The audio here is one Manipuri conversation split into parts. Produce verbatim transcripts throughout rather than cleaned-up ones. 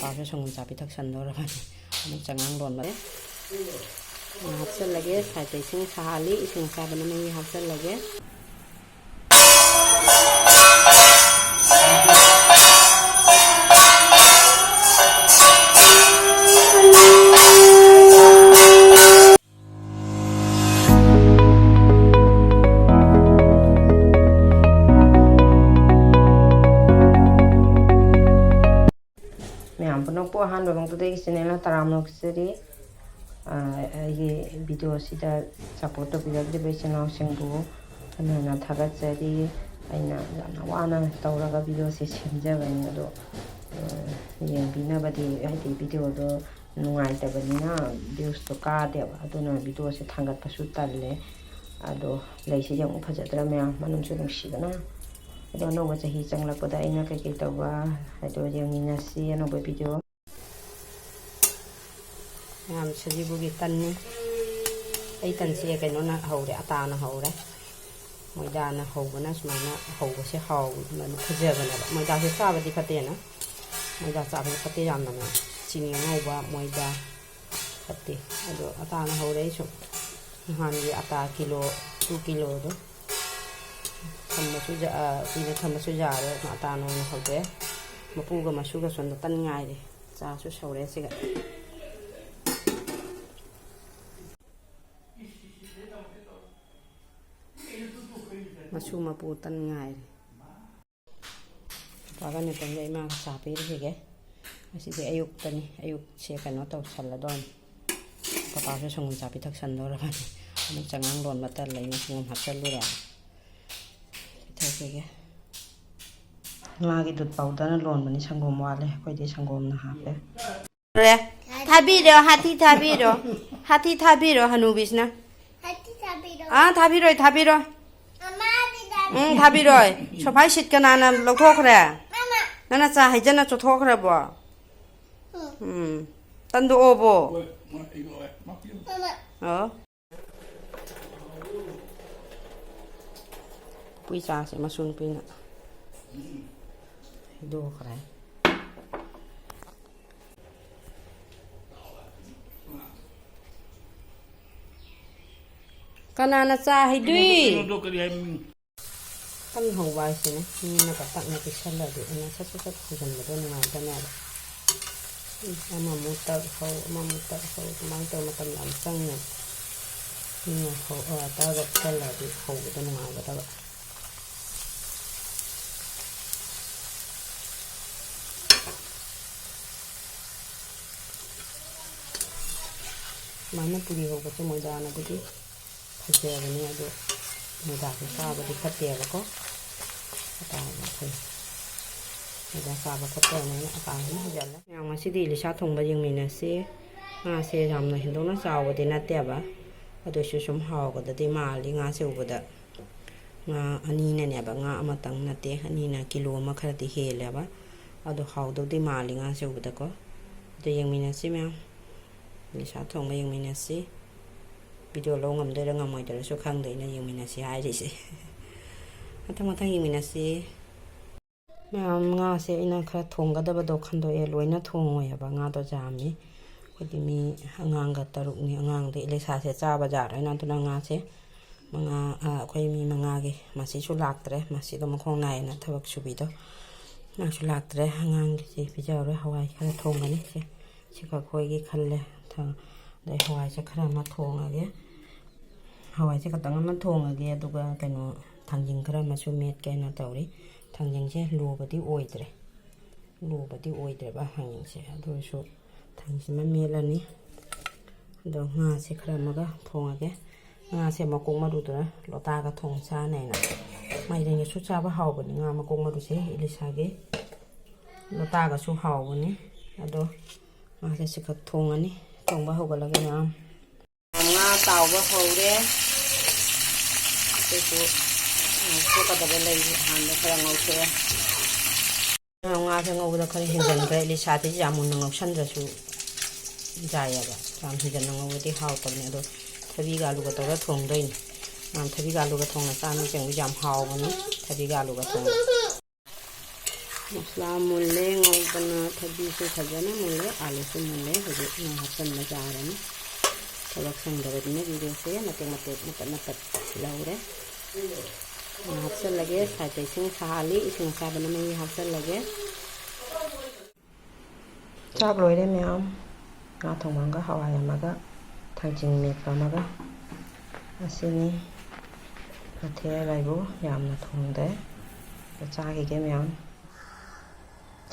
ꯄꯥꯁꯨ ꯁꯪꯒꯣꯝ ꯆꯥ ꯄꯤꯊꯛ ꯁꯟꯗꯧꯔꯕꯅꯤ꯫ ꯑꯃꯨꯛ ꯆꯉꯥꯡ ꯂꯣꯟꯕ ꯍꯥꯞꯆꯜꯂꯒꯦ꯫ ꯁꯥꯏꯠꯇ ꯏꯁꯤꯡ ꯁꯥꯍꯜꯂꯤ꯫ ꯏꯁꯤꯡ ꯑꯁꯥꯕꯅ ꯃꯍꯤ ꯍꯥꯞꯆꯜꯂꯒꯦ꯫ ꯃꯌꯥꯝ ꯄꯨꯝꯅꯃꯛꯄꯨ ꯑꯍꯥꯟꯕ ꯃꯛꯇꯗ ꯑꯩꯒꯤ ꯆꯦꯅꯦꯜꯅ ꯇꯔꯥꯝꯅ ꯑꯣꯛꯆꯔꯤ꯫ ꯑ, ꯑꯩꯒꯤ ꯚꯤꯗꯤꯑꯣꯁꯤꯗ ꯁꯞꯄꯣꯔꯠ ꯇꯧꯕꯤꯔꯛꯂꯤꯕ ꯏꯆꯤꯟ ꯏꯅꯥꯎꯁꯤꯡꯕꯨ ꯍꯟꯅ ꯍꯟꯅ ꯊꯥꯒꯠꯆꯔꯤ꯫ ꯑꯩꯅ ꯌꯥꯝꯅ ꯋꯥꯅ ꯇꯧꯔꯒ ꯚꯤꯗꯤꯑꯣꯁꯦ ꯁꯦꯝꯖꯕꯅꯤ, ꯑꯗꯣ, ꯑ, ꯌꯦꯡꯕꯤꯅꯕꯗꯤ, ꯍꯥꯏꯗꯤ, ꯚꯤꯗꯤꯑꯣꯗꯣ ꯅꯨꯡꯉꯥꯏꯇꯕꯅꯤꯅ ꯚ꯭ꯌꯨꯁꯇꯣ ꯀꯥꯗꯦꯕ, ꯑꯗꯨꯅ ꯚꯤꯗꯤꯑꯣꯁꯦ ꯊꯥꯡꯒꯠꯄꯁꯨ ꯇꯜꯂꯦ꯫ ꯑꯗꯣ ꯂꯩꯁꯤꯗꯤ ꯑꯃꯨꯛ ꯐꯖꯗ꯭ꯔꯥ ꯃꯌꯥꯝ, ꯃꯅꯨꯡꯁꯨ ꯅꯨꯡꯁꯤꯕꯅ꯫ ꯑꯗꯣ ꯑꯅꯧꯕ ꯆꯍꯤ ꯆꯪꯂꯛꯄꯗ ꯑꯩꯅ ꯀꯩꯀꯩ ꯇꯧꯕ ꯍꯥꯏꯗꯣ ꯌꯦꯡꯃꯤꯟꯅꯁꯤ ꯑꯅꯧꯕ ꯚꯤꯗꯤꯑꯣ꯫ ꯃꯌꯥꯝ ꯁꯖꯤꯕꯨꯒꯤ ꯇꯟꯅꯤ꯫ ꯑꯩ ꯇꯟꯁꯦ ꯀꯩꯅꯣꯅ ꯍꯧꯔꯦ, ꯑꯇꯥꯅ ꯍꯧꯔꯦ꯫ ꯃꯣꯏꯗꯥꯅ ꯍꯧꯕꯅ ꯁꯨꯃꯥꯏꯅ ꯍꯧꯕꯁꯦ ꯍꯥꯎꯕꯅꯦ, ꯐꯖꯕꯅꯦꯕ꯫ ꯃꯣꯏꯗꯥꯁꯦ ꯆꯥꯕꯗꯤ ꯐꯠꯇꯦꯅ, ꯃꯣꯏꯗꯥ ꯆꯥꯕꯗꯤ ꯐꯠꯇꯦ ꯌꯥꯝꯅꯅꯦ꯫ ꯆꯤꯅꯤ ꯑꯉꯧꯕ, ꯃꯣꯏꯗꯥ ꯐꯠꯇꯦ꯫ ꯑꯗꯣ ꯑꯇꯥꯅ ꯍꯧꯔꯦ꯫ ꯑꯩꯁꯨ ꯅꯍꯥꯟꯒꯤ ꯑꯇꯥ ꯀꯤꯂꯣ, ꯇꯨ ꯀꯤꯂꯣꯗꯣ ꯊꯝꯕꯁꯨ ꯌꯥ-, ꯑ, ꯀꯨꯏꯅ ꯊꯝꯕꯁꯨ ꯌꯥꯔꯣꯏ, ꯑꯇꯥꯅ ꯑꯣꯏꯅ ꯍꯧꯗꯣꯛꯑꯦ꯫ ꯃꯄꯨꯒ ꯃꯁꯨꯒ ꯁꯣꯝꯗ ꯇꯟ ꯉꯥꯏꯔꯦ꯫ ꯆꯥꯁꯨ ꯁꯧꯔꯦ ꯁꯤꯒ꯫ ꯃꯁꯨ ꯃꯄꯨ ꯇꯟ ꯉꯥꯏꯔꯦ꯫ ꯄꯄꯥꯒ ꯅꯦꯇꯣꯟꯒ ꯏꯃꯥꯒ ꯆꯥ ꯄꯤꯔꯨꯈꯤꯒꯦ꯫ ꯉꯁꯤꯗꯤ ꯑꯌꯨꯛꯇꯅꯤ, ꯑꯌꯨꯛꯁꯦ ꯀꯩꯅꯣ ꯇꯧꯁꯜꯂꯗꯧꯅꯤ꯫ ꯄꯄꯥꯁꯨ ꯁꯪꯒꯣꯝ ꯆꯥ ꯄꯤꯊꯛꯁꯟꯗꯧꯔꯕꯅꯤ꯫ ꯑꯃꯨꯛ ꯆꯉꯥꯡ ꯂꯣꯟꯕ ꯇꯜꯂꯦ, ꯑꯩꯅ ꯁꯪꯒꯣꯝ ꯍꯥꯞꯆꯜꯂꯨꯔꯦ꯫ ꯄꯤꯊꯛꯈꯤꯒꯦ꯫ ꯃꯥꯒꯤ ꯗꯨꯠ ꯄꯥꯎꯗꯔꯅ ꯂꯣꯟꯕꯅꯤ, ꯁꯪꯒꯣꯝ ꯋꯥꯠꯂꯦ, ꯑꯩꯈꯣꯏꯗꯤ ꯁꯪꯒꯣꯝꯅ ꯍꯥꯞꯄꯦ꯫ ꯊꯥꯕꯤꯔꯣ, ꯍꯥꯊꯤ ꯊꯥꯕꯤꯔꯣ, ꯍꯥꯊꯤ ꯊꯥꯕꯤꯔꯣ, ꯍꯅꯨꯕꯤꯁꯤꯅ꯫ ꯍꯥꯊꯤ ꯊꯥꯕꯤꯔꯣ꯫ ꯑꯥ, ꯊꯥꯕꯤꯔꯣꯏ, ꯊꯥꯕꯤꯔꯣꯏ꯫ ꯃꯃꯥꯗꯤ ꯊꯥꯕꯤꯔꯣ꯫ ꯎꯝ, ꯊꯥꯕꯤꯔꯣꯏ꯫ ꯁꯣꯐꯥ ꯁꯤꯠ ꯀꯅꯥꯅ ꯂꯧꯊꯣꯛꯈ꯭ꯔꯦ? ꯃꯃꯥ꯫ ꯅꯪꯅ ꯆꯥ ꯍꯩꯖꯅ ꯆꯣꯊꯣꯛꯈ꯭ꯔꯕꯣ? ꯎꯝ꯫ ꯎꯝ꯫ ꯇꯟꯗꯣꯛꯑꯣꯕꯣ꯫ ꯍꯣꯏ, ꯃꯥ, ꯑꯩ ꯂꯧꯔꯦ꯫ ꯃꯥ ꯄꯤꯔꯣ꯫ ꯃꯃꯥ꯫ ꯑꯣ꯫ ꯄꯨꯏ ꯆꯥꯁꯦ ꯃꯁꯨ ꯅꯨꯄꯤꯅ ꯍꯩꯗꯣꯛꯈ꯭ꯔꯦ꯫ ꯀꯅꯥꯅ ꯆꯥ ꯍꯩꯗꯣꯏ? ꯀꯩꯅꯣꯗꯣ ꯀꯔꯤ ꯍꯥꯏ? ꯀꯟꯅ ꯍꯧꯕ ꯍꯥꯏꯁꯤꯅꯦ꯫ ꯃꯤꯅꯒ ꯇꯛꯅ ꯄꯤꯁꯜꯂꯗꯤ ꯑꯩꯅ ꯁꯠ ꯁꯠ ꯁꯠ ꯊꯨꯖꯟꯕꯗꯣ ꯅꯨꯡꯉꯥꯏꯗꯅꯦꯕ꯫ ꯎꯝ, ꯑꯃꯃꯨꯛ ꯇꯛ ꯍꯧ, ꯑꯃꯃꯨꯛ ꯇꯛ ꯍꯧ, ꯑꯗꯨꯃꯥꯏꯅ ꯇꯧꯔ ꯃꯇꯝ ꯌꯥꯝ ꯆꯪꯉꯦ꯫ ꯃꯤꯅ ꯍꯧ-, ꯑ, ꯇꯛꯑꯒ ꯄꯤꯁꯜꯂꯗꯤ ꯍꯧꯕꯗꯣ ꯅꯨꯡꯉꯥꯏꯒꯗꯕ꯫ ꯁꯨꯃꯥꯏꯅ ꯄꯨꯔꯤ ꯍꯧꯕꯁꯦ ꯃꯣꯏꯗꯥꯅꯕꯨꯗꯤ ꯐꯖꯕꯅꯤ, ꯑꯗꯣ ꯃꯣꯏꯗꯥꯁꯦ ꯆꯥꯕꯗꯤ ꯐꯠꯇꯦꯕꯀꯣ꯫ ꯑꯇꯥꯒ ꯐꯩ꯫ ꯃꯣꯏꯗꯥ ꯆꯥꯕ ꯐꯠꯇꯕꯅꯤꯅ ꯑꯇꯥꯒꯅ ꯍꯧꯖꯜꯂꯦ꯫ ꯃꯌꯥꯝ ꯉꯁꯤꯗꯤ ꯏꯂꯤꯁꯥ ꯊꯣꯡꯕ ꯌꯦꯡꯃꯤꯟꯅꯁꯤ꯫ ꯉꯥꯁꯦ ꯌꯥꯝꯅ ꯍꯦꯟꯗꯣꯛꯅ ꯆꯥꯎꯕꯗꯤ ꯅꯠꯇꯦꯕ, ꯑꯗꯨꯏꯁꯨ ꯁꯨꯝ ꯍꯥꯎꯒꯗꯗꯤ ꯃꯥꯜꯂꯤ ꯉꯥꯁꯦ ꯎꯕꯗ꯫ ꯉꯥ ꯑꯅꯤꯅꯅꯦꯕ, ꯉꯥ ꯑꯃꯇꯪ ꯅꯠꯇꯦ, ꯑꯅꯤꯅ ꯀꯤꯂꯣ ꯑꯃ ꯈꯔꯗꯤ ꯍꯦꯜꯂꯦꯕ꯫ ꯑꯗꯣ ꯍꯥꯎꯗꯧꯗꯤ ꯃꯥꯜꯂꯤ ꯉꯥꯁꯦ ꯎꯕꯗꯀꯣ꯫ ꯑꯗꯣ ꯌꯦꯡꯃꯤꯟꯅꯁꯤ ꯃꯌꯥꯝ, ꯏꯂꯤꯁꯥ ꯊꯣꯡꯕ ꯌꯦꯡꯃꯤꯟꯅꯁꯤ꯫ ꯚꯤꯗꯤꯑꯣ ꯂꯧ ꯉꯝꯗꯣꯏꯔꯥ ꯉꯝꯃꯣꯏꯗꯣꯏꯔꯥꯁꯨ ꯈꯪꯗꯦ ꯑꯩꯅ ꯌꯦꯡꯃꯤꯟꯅꯁꯤ ꯍꯥꯏꯔꯤꯁꯦ꯫ ꯃꯊꯪ ꯃꯊꯪ ꯌꯦꯡꯃꯤꯟꯅꯁꯤ꯫ ꯃꯌꯥꯝ, ꯉꯥꯁꯦ ꯑꯩꯅ ꯈꯔ ꯊꯣꯡꯒꯗꯕꯗꯣ ꯈꯟꯗꯣꯛꯑꯦ, ꯂꯣꯏꯅ ꯊꯣꯡꯉꯣꯏ ꯍꯥꯏꯕ, ꯉꯥꯗꯣ ꯌꯥꯝꯃꯤ꯫ ꯑꯩꯈꯣꯏꯗꯤ ꯃꯤ ꯑꯉꯥꯡꯒ ꯇꯔꯨꯛꯅꯤ, ꯑꯉꯥꯡꯗꯤ ꯏꯂꯤꯁꯥꯁꯦ ꯆꯥꯕ ꯌꯥꯔꯣꯏꯅ, ꯑꯗꯨꯅ ꯉꯥꯁꯦ ꯃꯉꯥ, ꯑ, ꯑꯩꯈꯣꯏ ꯃꯤ ꯃꯉꯥꯒꯤ꯫ ꯃꯁꯤꯁꯨ ꯂꯥꯛꯇ꯭ꯔꯦ, ꯃꯁꯤꯗꯣ ꯃꯈꯣꯡ ꯅꯥꯏꯌꯦꯅ ꯊꯕꯛ ꯁꯨꯕꯤꯗꯣ, ꯃꯥꯁꯨ ꯂꯥꯛꯇ꯭ꯔꯦ꯫ ꯑꯉꯥꯡꯒꯤꯁꯦ ꯄꯤꯖꯔꯔꯣꯏ, ꯍꯋꯥꯏ ꯈꯔ ꯊꯣꯡꯒꯅꯤ꯫ ꯁꯦ, ꯁꯤꯈꯛ ꯑꯩꯈꯣꯏꯒꯤ ꯈꯜꯂꯦ꯫ ꯊ-, ꯑꯗꯩ ꯍꯋꯥꯏꯁꯦ ꯈꯔ ꯑꯃ ꯊꯣꯡꯉꯒꯦ꯫ ꯍꯋꯥꯏꯁꯦ ꯈꯛꯇꯪ ꯑꯃ ꯊꯣꯡꯉꯒꯦ, ꯑꯗꯨꯒ ꯀꯩꯅꯣ, ꯊꯥꯡꯖꯤꯡ ꯈꯔ ꯑꯃꯁꯨ ꯃꯦꯠꯀꯦꯅ ꯇꯧꯔꯤ꯫ ꯊꯥꯡꯖꯤꯡꯁꯦ ꯂꯨꯕꯗꯤ ꯑꯣꯏꯗ꯭ꯔꯦ, ꯂꯨꯕꯗꯤ ꯑꯣꯏꯗ꯭ꯔꯦꯕ ꯊꯥꯡꯖꯤꯡꯁꯦ, ꯑꯗꯨ ꯑꯣꯏꯔꯁꯨ ꯊꯥꯡꯖꯤꯡꯁꯤꯃ ꯃꯦꯠꯂꯅꯤ꯫ ꯑꯗꯣ ꯉꯥꯁꯦ ꯈꯔ ꯑꯃꯒ ꯊꯣꯡꯉꯒꯦ꯫ ꯉꯥꯁꯦ ꯃꯀꯣꯛ ꯃꯔꯨꯗꯨꯅ ꯂꯣꯇꯥꯒ ꯊꯣꯡ ꯆꯥꯅꯩꯅ꯫ ꯃꯥꯏꯔꯦꯟꯒꯁꯨ ꯆꯥꯕ ꯍꯥꯎꯕꯅꯤ ꯉꯥ ꯃꯀꯣꯛ ꯃꯔꯨꯁꯦ, ꯏꯂꯤꯁꯥꯒꯤ꯫ ꯂꯣꯇꯥꯒꯁꯨ ꯍꯥꯎꯕꯅꯤ꯫ ꯑꯗꯣ ꯉꯥꯁꯦ ꯁꯤꯈꯛ ꯊꯣꯡꯉꯅꯤ꯫ ꯊꯣꯡꯕ ꯍꯧꯒꯠꯂꯒ ꯃꯌꯥꯝ꯫ ꯉꯥ ꯇꯥꯎꯕ ꯍꯧꯔꯦ꯫ ꯑꯇꯩꯁꯨ ꯉꯧꯊꯣꯛꯀꯗꯕ ꯂꯩ꯫ ꯑꯍꯥꯟꯕ ꯈꯔ ꯉꯧꯊꯣꯛꯑꯦ꯫ ꯉꯥꯁꯦ ꯉꯧꯕꯗ ꯈꯔ ꯍꯦꯟꯖꯟꯈ꯭ꯔꯦ꯫ ꯏꯂꯤꯁꯥꯗꯤ ꯌꯥꯝ ꯃꯨꯟꯅ ꯉꯧꯁꯟꯗ꯭ꯔꯁꯨ ꯌꯥꯏꯑꯕ꯫ ꯌꯥꯝ ꯍꯦꯟꯖꯟꯅ ꯉꯧꯕꯗꯤ ꯍꯥꯎꯇꯕꯅꯦ꯫ ꯑꯗꯣ ꯊꯕꯤꯒ ꯑꯂꯨꯒ ꯇꯧꯔ ꯊꯣꯡꯗꯣꯏꯅꯦ꯫ ꯃꯌꯥꯝ ꯊꯕꯤꯒ ꯑꯂꯨꯒ ꯊꯣꯡꯅ ꯆꯥꯅꯕꯁꯦ ꯌꯥꯝ ꯍꯥꯎꯕꯅꯤ꯫ ꯊꯕꯤꯒ ꯑꯂꯨꯒ ꯊꯣꯡꯕ꯫ ꯃꯁꯂꯥ ꯃꯨꯜꯂꯦ, ꯉꯧꯕꯅ ꯊꯕꯤꯁꯨ ꯐꯖꯅ ꯃꯨꯜꯂꯦ, ꯑꯂꯨꯁꯨ ꯃꯨꯜꯂꯦ꯫ ꯍꯧꯖꯤꯛ ꯉꯥ ꯍꯥꯞꯆꯤꯟꯕ ꯌꯥꯔꯅꯤ꯫ ꯊꯕꯛ ꯁꯪꯗꯕꯅꯤꯅ ꯚꯤꯗꯤꯑꯣꯁꯦ ꯃꯇꯦꯛ ꯃꯇꯦꯛ ꯃꯇꯠ ꯃꯇꯠ ꯂꯧꯔꯦ꯫ ꯉꯥ ꯍꯥꯞꯆꯜꯂꯒꯦ꯫ ꯁꯥꯏꯗ ꯏꯁꯤꯡ ꯁꯥꯍꯜꯂꯤ꯫ ꯏꯁꯤꯡ ꯑꯁꯥꯕꯅ ꯃꯍꯤ ꯍꯥꯞꯆꯜꯂꯒꯦ꯫ ꯆꯥꯛ ꯂꯣꯏꯔꯦ ꯃꯌꯥꯝ꯫ ꯉꯥ ꯊꯣꯡꯕ ꯑꯃꯒ, ꯍꯋꯥꯏ ꯑꯃꯒ, ꯊꯥꯡꯖꯤꯡ ꯃꯦꯠꯄ ꯑꯃꯒ꯫ ꯑꯁꯤꯅꯤ ꯃꯊꯦꯜ ꯍꯥꯏꯕꯨ, ꯌꯥꯝꯅ ꯊꯣꯡꯗꯦ꯫ ꯑꯗꯣ ꯆꯥꯈꯤꯒꯦ ꯃꯌꯥꯝ꯫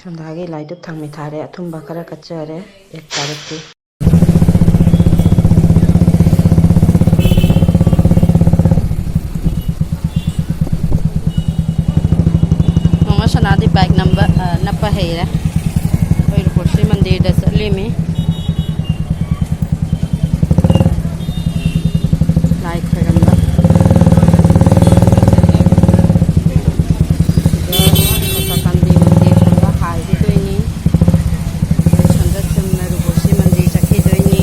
ꯁꯣꯝꯗꯥꯒꯤ ꯂꯥꯏꯗꯨꯛ ꯊꯥꯡꯃꯩ ꯊꯥꯔꯦ꯫ ꯑꯊꯨꯝꯕ ꯈꯔ ꯀꯠꯆꯔꯦ꯫ ꯑꯦꯛ ꯇꯥꯔꯤꯛꯀꯤ꯫ ꯃꯃꯥ ꯁꯅꯥꯗꯤ ꯕꯥꯏꯛ ꯅꯝꯕ, ꯑ, ꯅꯞꯄ ꯍꯩꯔꯦ꯫ ꯑꯩꯈꯣꯏ ꯔꯨꯄꯣꯁꯤ ꯃꯟꯗꯤꯔꯗ ꯆꯠꯂꯤꯃꯤ꯫ ꯂꯥꯏ ꯈꯣꯏꯔꯝꯕ꯫ ꯁꯤꯗ ꯀꯥꯟꯗꯤ ꯃꯟꯗꯤꯔ ꯁꯣꯝꯗ ꯍꯥꯏꯈꯤꯗꯣꯏꯅꯤ꯫ ꯁꯣꯝꯗ ꯆꯨꯝꯅ ꯔꯨꯄꯣꯁꯤ ꯃꯟꯗꯤꯔ ꯆꯠꯈꯤꯗꯣꯏꯅꯤ꯫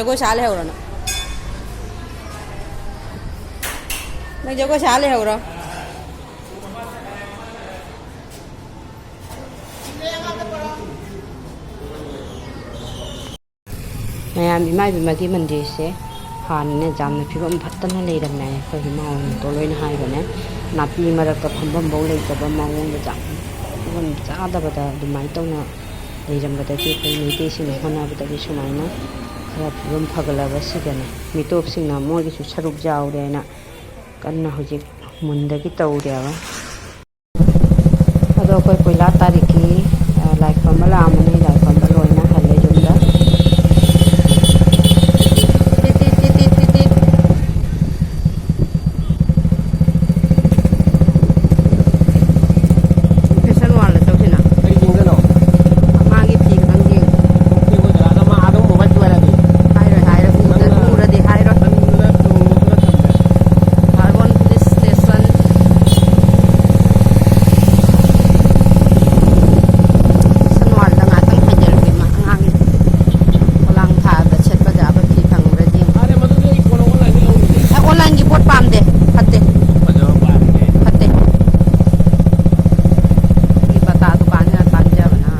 ꯖꯒꯣꯏ ꯁꯥ ꯂꯩꯍꯧꯔꯣ ꯅꯪ꯫ ꯅꯪ ꯖꯒꯣꯏ ꯁꯥ ꯂꯩꯍꯧꯔꯣ꯫ ꯃꯌꯥꯝ, ꯏꯃꯥ ꯏꯕꯦꯝꯃꯒꯤ ꯃꯟꯗꯤꯔꯁꯦ ꯍꯥꯟꯅꯅꯦ ꯌꯥꯝꯅ ꯐꯤꯕꯝ ꯐꯠꯇꯅ ꯂꯩꯔꯝꯃꯦ꯫ ꯑꯩꯈꯣꯏ ꯏꯃꯥ ꯍꯣꯏꯅꯀꯣ ꯂꯣꯏꯅ ꯍꯥꯏꯕꯅꯦ, ꯅꯥꯄꯤ ꯃꯔꯛꯇ ꯐꯝꯐꯝꯐꯧ ꯂꯩꯇꯕ ꯃꯑꯣꯡꯗ ꯌꯥꯝ ꯐꯤꯕꯝ ꯆꯥꯗꯕꯗ ꯑꯗꯨꯃꯥꯏꯅ ꯇꯧꯅ ꯂꯩꯔꯝꯕꯗꯒꯤ ꯑꯩꯈꯣꯏ ꯃꯩꯇꯩꯁꯤꯡꯅ ꯍꯣꯠꯅꯕꯗꯒꯤ ꯁꯨꯃꯥꯏꯅ ꯈꯔ ꯐꯤꯕꯝ ꯐꯒꯠꯂꯕ ꯁꯤꯗꯅꯦ ꯃꯤꯇꯣꯞꯁꯤꯡꯅ ꯃꯣꯏꯒꯤꯁꯨ ꯁꯔꯨꯛ ꯌꯥꯎꯔꯦꯅ ꯀꯟꯅ ꯍꯧꯖꯤꯛ ꯃꯨꯟꯗꯒꯤ ꯇꯧꯔꯦꯕ꯫ ꯑꯗꯣ ꯑꯩꯈꯣꯏ ꯄꯣꯏꯂꯥ ꯇꯥꯔꯤꯛꯀꯤ, ꯑ, ꯂꯥꯏ ꯈꯨꯔꯝꯕ ꯂꯥꯛꯑꯝꯕꯅꯤ, ꯂꯥꯏ ꯈꯨꯔꯝꯕ ꯂꯣꯏꯅ ꯍꯜꯂꯦ ꯌꯨꯝꯗ꯫ ꯇꯤꯠ ꯇꯤꯠ ꯇꯤꯠ ꯇꯤꯠ ꯇꯤꯠ ꯇꯤꯠ꯫ ꯐꯦꯁꯟ ꯋꯥꯜꯗ ꯆꯧꯁꯤꯅ꯫ ꯀꯔꯤ ꯌꯦꯡꯗꯣꯏꯅꯣ? ꯃꯥꯒꯤ ꯐꯤ ꯈꯛꯇꯪ ꯌꯦꯡ꯫ ꯑꯣꯀꯦ, ꯑꯩꯈꯣꯏ ꯗꯗꯥꯗ ꯃꯥ ꯑꯗꯨꯝ ꯃꯣꯕꯥꯏꯜ ꯄꯨꯍꯜꯂꯗꯤ꯫ ꯍꯥꯏꯔꯣꯏ, ꯍꯥꯏꯔꯣꯏ, ꯎꯔꯗꯤ, ꯅꯪꯅ ꯎꯔꯗꯤ ꯍꯥꯏꯔꯣꯏ꯫ ꯅꯪꯅ ꯇꯣꯡꯉꯨꯗꯅ ꯊꯝꯃꯦ꯫ Carbon police station. ꯁꯟꯋꯥꯔꯗ ꯉꯥꯛꯇꯪ ꯍꯥꯏꯖꯔꯨꯒꯦ, ꯃꯥ ꯑꯉꯥꯡꯒꯤ ꯄꯣꯂꯥꯡ ꯊꯥꯗ ꯁꯦꯠꯄ ꯌꯥꯕ ꯐꯤ ꯐꯪꯕ꯭ꯔꯥ ꯌꯦꯡꯉꯨ꯫ ꯑꯔꯦ, ꯃꯗꯨꯗꯤ ꯑꯩ ꯀꯣꯟꯅ ꯑꯣꯟꯂꯥꯏꯟꯗ ꯂꯧꯔꯤꯅꯦ꯫ ꯑꯦ, ꯑꯣꯟꯂꯥꯏꯟꯒꯤ ꯄꯣꯠ ꯄꯥꯝꯗꯦ, ꯐꯠꯇꯦ꯫ ꯐꯖꯕ ꯄꯥꯝꯃꯤꯅꯦ꯫ ꯐꯠꯇꯦ꯫ ꯃꯤ ꯕꯇꯥ ꯗꯨꯀꯥꯟꯁꯤꯅ ꯇꯥꯡꯖꯕꯅ꯫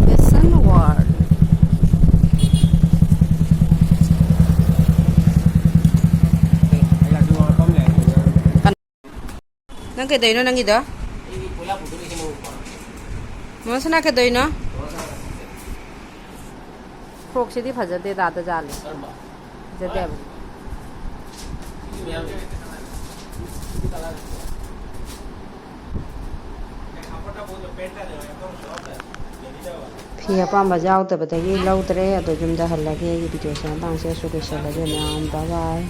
ꯐꯦꯁꯟ ꯋꯥꯔꯜ꯫ ꯅꯪ ꯀꯩꯗꯧꯏꯅꯣ ꯅꯪꯒꯤꯗꯣ? ꯃꯣꯁꯅꯥ ꯀꯩꯗꯧꯏꯅꯣ? ꯐ꯭ꯔꯣꯛꯁꯤꯗꯤ ꯐꯖꯗꯦ, ꯗꯥꯗ ꯖꯥꯜꯂꯦ꯫ ꯐꯖꯗꯦꯕ꯫ ꯐꯤ ꯑꯄꯥꯝꯕ ꯌꯥꯎꯗꯕꯗꯒꯤ ꯂꯧꯗ꯭ꯔꯦ꯫ ꯑꯗꯣ ꯌꯨꯝꯗ ꯍꯜꯂꯒꯦ꯫ ꯑꯩꯒꯤ ꯚꯤꯗꯤꯑꯣꯁꯦ ꯃꯇꯥꯡꯁꯤꯗꯁꯨ ꯂꯣꯏꯁꯤꯜꯂꯒꯦ ꯃꯌꯥꯝ꯫ ꯕꯥꯏ ꯕꯥꯏ꯫